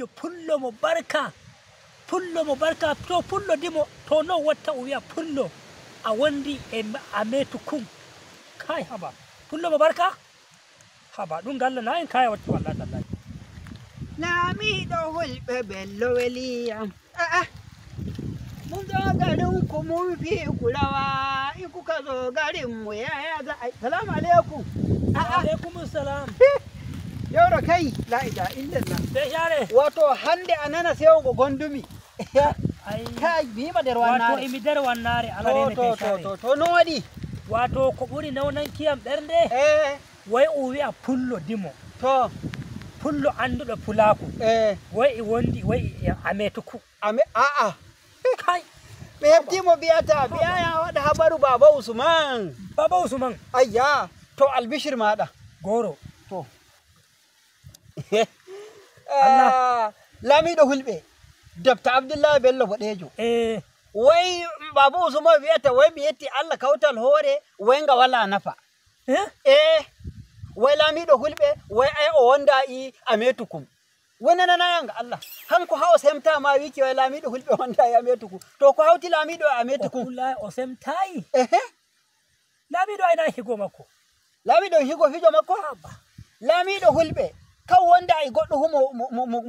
Ɓalejo pullo mo barka, pullo mo barka, to pullo dimo to non watta o wi'a pullo a wondi e ametu kum. Kai haba pullo mo barka, haba ɗum galla na en kaya watti wallahi tallahi. Laamiɗo hulɓe bello weliyam. A'a, mun zo garin ku mun fi kulawa, in kuka zo garin mu yaya za a yi? Salamu alaikum. A'a, alaikum salam. Yau da kai, la ilaha illallah. Be share. Wato hande a nana sai go gondumi. Ai Kai, mi ma der wato wannare. Imi nder wannare ala To rene to pe to share. To no waɗi. Wato ko ɓuri nawnankiyam ɓernde, wai o wi'a pullo dimo, To pullo anduɗo pulaku, wai e wondi wai e ametuku. Ame a'a. Kai. Ɓe heɓtimo biyata biya ya waɗa habaru Baba Usman. Baba Usman. Ayya, to albishir maɗa. Goro. To. Allah. Ah, Lamiɗo hulɓe, Dr. Abdullahi Bello Boɗejo. Wai Baba Usman wiyata wai mi yetti Allah kawtal hoore wai nga wala nafa. Eh? Eh, wai lamiɗo hulɓe wai ai o wonda i ametukum. Wai nananayanga Allah. Hanko ha o semtama wiki wai lamiɗo hulɓe wonda i ametukum. To ko hawti lamiɗo e o ametukum? Kula o semtayi. Ehe. Lamiɗo ayna higo makko. Lamiɗo higo fijo makko? Lamiɗo hulɓe kan wonda e goɗɗo hu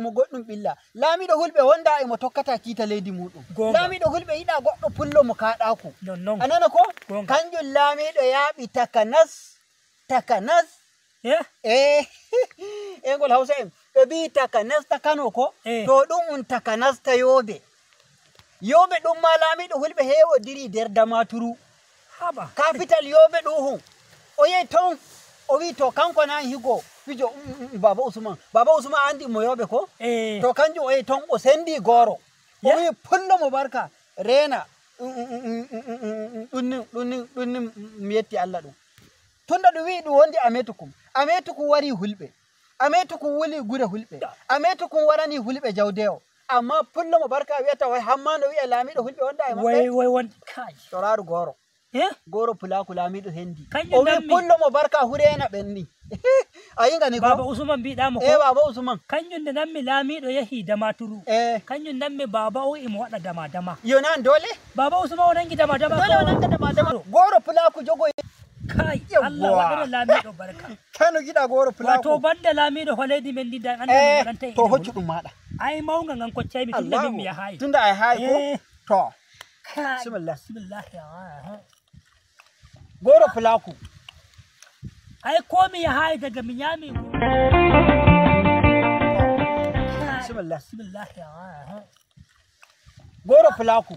mo goɗɗum ɓilla. Lamiɗo hulɓe wonda e mo tokkata kiita leydi muɗum. Gonga. Lamiɗo hulɓe yiɗa goɗɗo pullo mo kaɗaku. Non. A nana ko? Gonga. Kanjum lamiɗo yaaɓi takanas takanas. Eh? Eh, e ngol hausa en ɓe mbi takanas ta Kano ko? Eh. To ɗum un takanas ta Yobe. Yobe ɗum ma lamiɗo hulɓe hewodiri nder Damaturu. Haba. Capital Yobe ɗum hun o yehi ton o wi to kanko nan higo fijo Baba Usman. Baba Usman andi mo Yobe ko? Eh. To kanjum o yehi ton o sendi goro o wi pullo mo barka rena ɗumni ɗumni ɗumni mi yetti Allah ɗum tunda ɗum wi ɗum wondi ametukum. Ametukum wari hulɓe, ametukum wuli gure hulɓe, ametukum warani hulɓe jawdewo, amma pullo mo barka wiyata wai hammano wi'a lamiɗo hulɓe wonda e wai maɓɓe. Wai won kai. To raru goro. Eh? Goro pulaku lamiɗo hendi. Kanjum O wi nanmi. pullo mo barka hurena ɓenni a yingani Baba ko. Usman mbiɗamo E ko Baba Usman. Kanjum nde nanmi laamiɗo yehi Damaturu. E. Kanjum nanmi baba o imo waɗa dama dama. Yonan dole. Baba Usman o nangi dama dama. Dole o nanga dama dama goro pulaku jogo. Kai. Yawwa. Allah waɗana laamiɗo barka. Kano giɗa goro Wato pulaku. banda laamiɗo ho leydi men ndi dan anda no E waɗanta e to inde hoccu ɗum maɗa. Ai mawga ngan koccaymi tunda min mi yahayi. Tunda a hayi ko. Eh. To. Kai. Bismillah. Bismillah. Goro pulaku. Ai ko mi yahayi daga mi ñaami. Bismillah. Bismillah. Goro pulaku.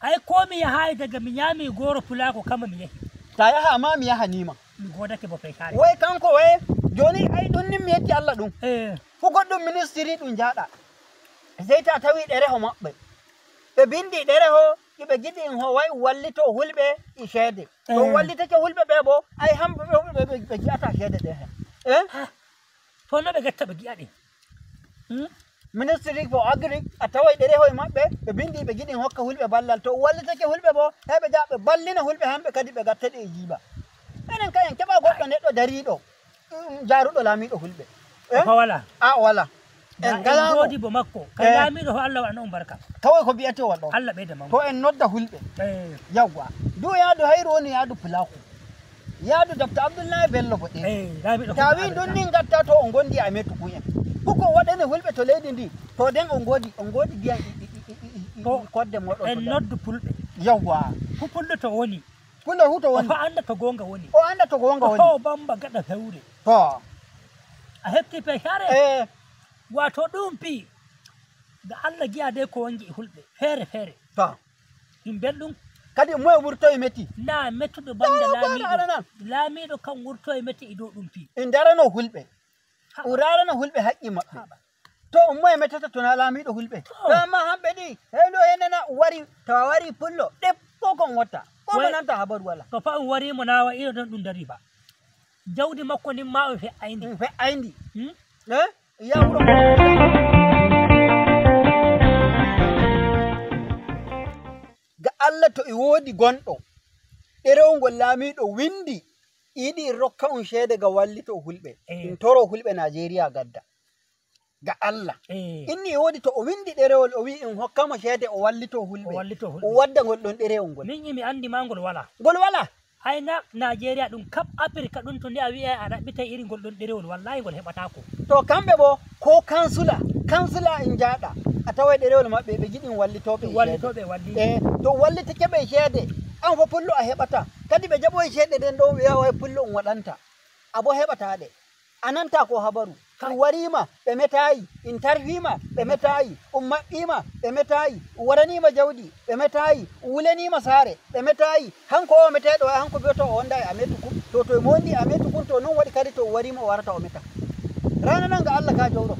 Ai ko mi yahayi daga mi ñaami goro pulako kama mi yehi. Ta yaha ma mi yaha nima. Mi godake bo fekare. Wai kanko wai joni ai ɗum nin mi yetti Allah ɗum. Eh. Fu goɗɗum ministry ɗum jaɗa sey ta tawi ɗereho maɓɓe ɓe bindi ɗereho iɓe giɗi in ho wai wallito hulɓe e ceede to. Eh. Wallitake hulɓe ɓe bo ai hamɓe ɓe hulɓe ɓe gi'ata ceede ɗe hen e. To no ɓe gatta ɓe gi'a ɗi? Ministry for agric a tawai ɗereho e maɓɓe ɓe bindi ɓe giɗi in hokka hulɓe ballal to wallitake hulɓe bo heɓe ja ɓe ballina hulɓe hamɓe kadi ɓe gatta ɗe e jiiba. Enen kay en keɓa goɗɗo neɗɗo dariɗo jaruɗo lamiɗo hulɓe. O fa wala. A wala Da en en galamo. godi bo makko kay. Eh. Laamiɗo ho Allah waɗana on barka. Kawai ko mbiyatewal ɗo. Allah ɓeyda mangu. To en nodda hulɓe. Eh. Yawwa du yaadu hayru woni yaadu pulaku yaadu Dr. Abdoullahi Bello Boɗe. Eh, laamiɗo Ta wi ɗum ni gatta to on gondi ametuku en huko waɗani hulɓe to leydi ndi to nden on godi ndiyan To, kodde moɗon en to noddu pulɓe. Yawwa. Fu pulɗo to woni. Pullo hu to O woni. fa anda to gonga woni. O anda to gonga woni. O bamba gaɗa fewre. To. A hefti peshare. E. Wato ɗum pi ga Allah giya de ko wongi e hulɓe feere feere. To. Ɗum belɗum. Kadi moye wurto e meti. Na mettuɗo banda. No, no, Laamiɗo no, no. Laamiɗo kam wurto e metti e dow ɗum pi. En darano hulɓe. Ha. O rarano hulɓe haqqi maɓɓe to moye mettata to na laamiɗo hulɓe. To. Amma hamɓe ɗi heno henena wari to a wari pullo ɗeppo kon watta ko mo nanta habaru wala. To fa on warimo nawa ino ɗon ɗum dari ba jawdi makko ndin ma o fe'ayndi. Ɗum fe'ayndi. Hmm? E ya wuro ga Allah to e woodi gonɗo ɗerewol ngol laamiɗo windi yiɗi rokka on ceede ga wallito hulɓe. Eh. In toro hulɓe Nigeria gadda. Ga Allah inni e woodi to o windi ɗerewol o wi en hokkamo ceede o wallito hulɓe o wadda ngol ɗon ɗerewol ngol. Min imi andi ma ngol wala. Ngol wala. Ay na Nigeria ɗum kap Africa ɗum to ni a wi'ay a ɗaɓɓitay iri ngol ɗon ɗerewol wallahi ngol heɓatako. To kamɓe bo ko kansula en jaaɗa a taway ɗerewol maɓɓe ɓe giɗin wallitoɓe. Wallitoɓe walli. E to wallitake ɓe ceede an fo pullo a heɓata kadi ɓe jaɓoy ceede ɗen ɗon ɓe wi'a way pullo on waɗanta a bo heɓataɗe a nanta ko habaru. Ɗum warima ɓe metayi, in tarfima ɓe metayi, um maɓɓima ɓe metayi, um waranima jawdi ɓe metayi, um wulanima saare ɓe metayi. Hanko o meteɗo hanko biyoto o wonda e Ametukum to e mo wondi Ametukum to non waɗi kadi to warima o warata o meta. Rana nan ga Allah ka jowɗo.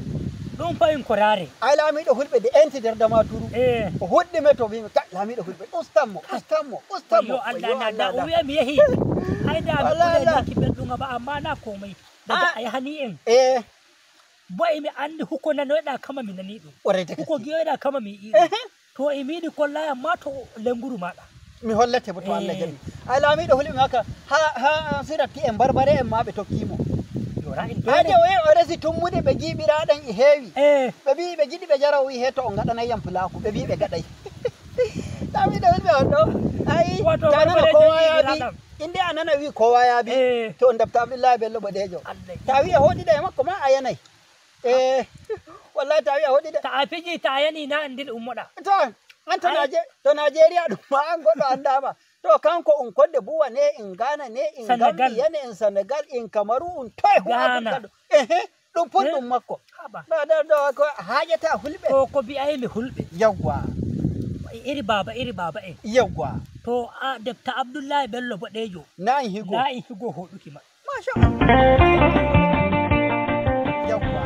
Ɗum fa en korare. Ay laamiɗo hulɓe de enti nder Damaturu. O huɗɗi me to wimi ka laamiɗo hulɓe ustanmo ustanmo ustanmo. Yo Allah na da o wiya mi yehi. Ay da mi kulaki belɗum ba amma na komai. Daga a yahani en. Bo emi andi huko nanoyɗa kama mi nani ɗum. Huko giyoyɗa kama mi yi'i ɗum. To emi yiɗi kollaya ma to lenguru maɗa. Mi hollete bo to Allah jaɓi. Ay laamiɗo hulɓe maka ha siratti en barbare en ma ɓe tokkimo. Haade o yehi o resi tummude ɓe giɓiraɗen e heewi. Ɓe mbi ɓe jiɗi ɓe jara o wi he to on gaɗanayyam pulaaku ɓe mbi ɓe gaɗay. Laamiɗo hulɓe on ɗo ayi ta nana kowa yaabi. Inde a nana wi kowa yaabi to on dabta Abdullahi Bello Boɗejo. Ta wi a hoɗiɗa e makko ma a yanay. Wallahi ta wi a hoɗiɗa. Ta a fiji ta yani na andil ummoɗa. To an to Nigeria ɗum ma an goɗɗo andama. To kanko un kodde buwa ne in Ghana ne in Gambia ne in Senegal in Kamaru un toye hu Afrika ɗo. Ɗum put ɗum makko. Ɗo ko haƴata hulɓe. To ko mbi'aymi hulɓe. Yawwa. Iri baba iri baba en. Yawwa. To a debta Abdullahi Bello Boɗejo. Na in higo. Na in higo hoɗuki ma. Masha Allah. Yawwa.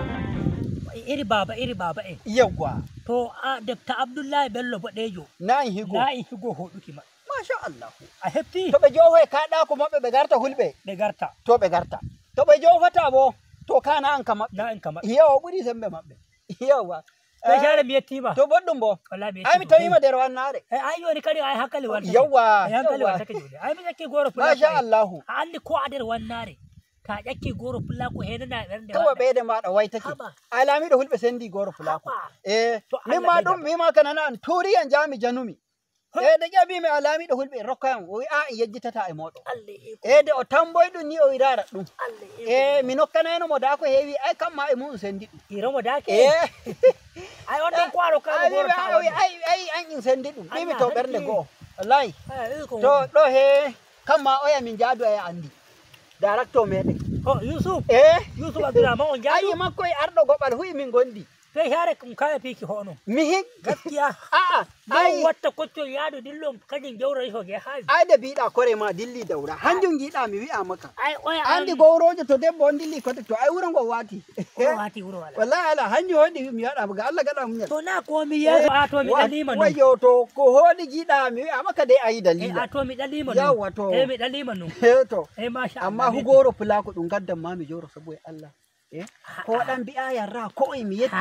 Iri baba iri baba en. Yawwa. To a debta Abdullahi Bello Boɗejo. Na in higo. Na in higo hoɗuki ma. Masha Allah. A heɓti. To ɓe johoy kaɗako maɓɓe ɓe garta hulɓe. Ɓe garta. To ɓe garta. To ɓe jofata bo to kana an ka maɓɓe. Na an ka maɓɓe. Yawa ɓuri sembe maɓɓe. Yawa. Ɓe jare mi yettima. To boɗɗum bo. Ai mi tawima nder wannare. Ai joni kadi ai hakkali wantake. Yawa. Ai hakkali wantake joni. Ai mi ƴakki goro pulako. Masha Allahu. A andi ko a nder wannare. Ta ƴakki goro pulako henana ɓernde. Tawa ɓeyde maɗa waytake. Ai laamiɗo hulɓe sendi goro pulako. Min ma ɗum mima kanana an turiyan jami janumi. De ƴaɓimi a laamiɗo hulɓe rokkayam o wi a en yejjitata e moɗon. De o tamboy ɗum ni o wi rara ɗum. Mi nokkanayno mo da ko heewi ay kam ma e mum sendi ɗum. Iromo dake. Ay on ɗon ko a rokkama goro ta o wi ay an en sendi ɗum. Mbimi to ɓernde go'o. Wallahi. To ɗo he kam ma oya min jaadu e andi. Directeur meɗen. O Yusuf. Yusuf Abdourahman on jaadu. Ayi makko e arɗo goɓal huyi min gondi. Fe hare kum kaya piki hono. Mi hig. Gaskiya. A'a. Ai watta koccol yaadu dillon kadi jawra ho ge haawi. Ai de biiɗa kore ma dilli dawra. Hanjum giiɗa mi wi'a maka. Ai oya andi gowrojo to debbo on dilli kote to ai wuro ngo waati. O waati wuro wala. Wallahi ala hanjum hoɗi mi waɗa ga Allah gaɗa munyal. To na ko mi yeeso a to mi dalima non. Wayo to ko hoɗi giiɗa mi wi'a maka dai ayi dalila. A to mi dalima non. Yawa to. Mi dalima non. To. Masha Allah. Amma hugoro pulako ɗum gaddan ma mi joro sabo e Allah. Ko ɗan mbi'a yarra ko e mi yetti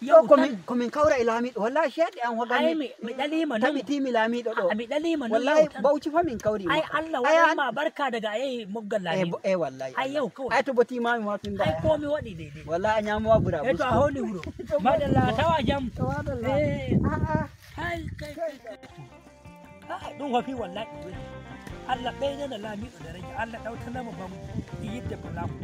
ɗo komin kawra e laamiɗo wallahi ceeɗe an hoganmi mi ɗalima non taɓitimi laamiɗo ɗo mi ɗalima non wallahi Bauchi fa min kawri ai Allah waɗanma barka daga a yehi moggal laamiɗo wallahi ai yau kawai ai to botimami ma tunda ai ko mi waɗi daidai wallahi a ñamowa bura to a holi wuro madalla tawa jam kai kai kai ɗum wafi wallahi Allah ɓeydana laamiɗo daraja Allah ɗawtanamo bango e yidde pulako.